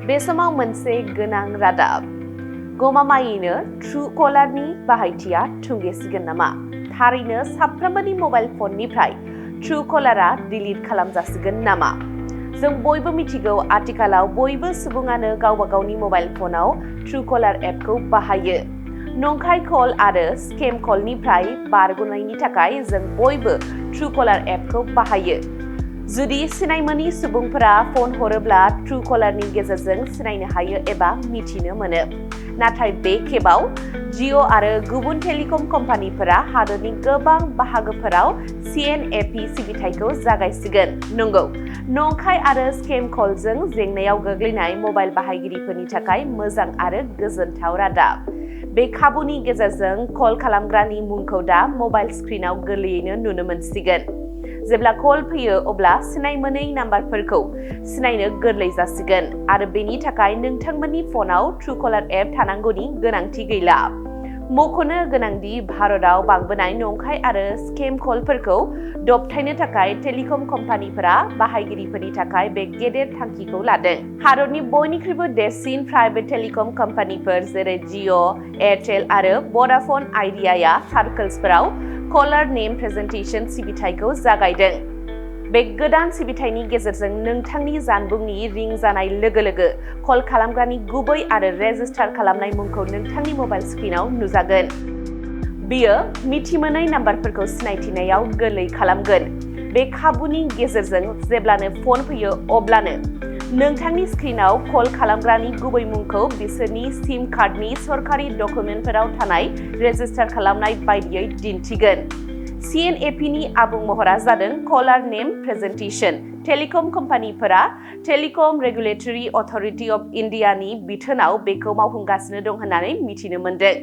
बे समाव मोनसे गोनां रादाब गमामायैनो ट्रुकलारनि बाहायथिया थुंगेसिगोन नामा? थारैनो साफ्रोमबोनि मबाइल फननिफ्राय ट्रुकलारा डिलीट खालामजासिगोन नामा? जों बयबो मिथिगौ आथिखालाव बयबो सुबुङानो गावबा गावनि मबाइल फनाव ट्रुकलार एपखौ बाहायो। नंखाय कल आरो स्केम कलनिफ्राय बारग'नायनि थाखाय जों बयबो ट्रुकलार एपखौ बाहायो। जुदि सिनायमोनि सुबुंफोरा फन हरोब्ला ट्रुकलारनि गेजेरजों सिनायनो हायो एबा मिथिनो मोनो। नाथाय बे खेबाव जिअ' आरो गुबुन टेलिकम कम्पानिफोरा हादरनि गोबां बाहागोफोराव CNAP सिबिथायखौ जागायसिगोन। नंगौ, नंखाय आरो स्केम कलजों जेंनायाव गोग्लैनाय मबाइल बाहायगिरिफोरनि थाखाय मोजां आरो गोजोनथाव रादाब। बे खाबुनि गेजेरजों कल खालामग्रानि मुंखौ दा मबाइल स्क्रिनाव गोरलैयैनो नुनो मोनसिगोन। जेब्ला कल फैयो अब्ला सिनायमोनै नाम्बारफोरखौ सिनायनो गोरलै जासिगोन आरो बेनि थाखाय नोंथांमोननि फनाव ट्रुकलार एप थानांगौनि गोनांथि गैला। मख'नो गोनांदि भारतआव बांबोनाय नंखाय आरो स्केम कलफोरखौ दबथायनो थाखाय टेलिकम कम्पानिफोरा बाहायगिरिफोरनि थाखाय बे गेदेर थांखिखौ लादों। भारतनि बयनिख्रुइबो देरसिन प्राइभेट टेलिकम कम्पानिफोर जेरै जिअ', एयारटेल आरो भडाफन आइडियाया सार्कल्सफोराव कलार नेम प्रेजेन्टेसन सिबिथायखौ जागायदों। बे गोदान सिबिथायनि गेजेरजों नोंथांनि जानबुंनि रिं जानाय लोगो लोगो कल खालामग्रानि गुबै आरो रेजिस्टार खालामनाय मुंखौ नोंथांनि मबाइल स्क्रिनाव नुजागोन। बेयो मिथिमोनै नाम्बारफोरखौ सिनायथिनायाव गोरलै खालामगोन। बे खाबुनि गेजेरजों जेब्लानो फन फैयो अब्लानो नोंथांनि स्क्रिनाव कल खालामग्रानि गुबै मुंखौ बिसोरनि सिम कार्डनि सरकारि डकुमेन्टफोराव थानाय रेजिस्टार खालामनाय बायदियै दिन्थिगोन। CNAPनि आबुं महरा जादों कलार नेम प्रेजेन्टेसन। टेलिकम कम्पानिफोरा टेलिकम रेगुलेटरि अथ'रिटि अफ इन्डियानि बिथोनाव बेखौ मावफुंगासिनो दं होननानै मिथिनो मोन्दों।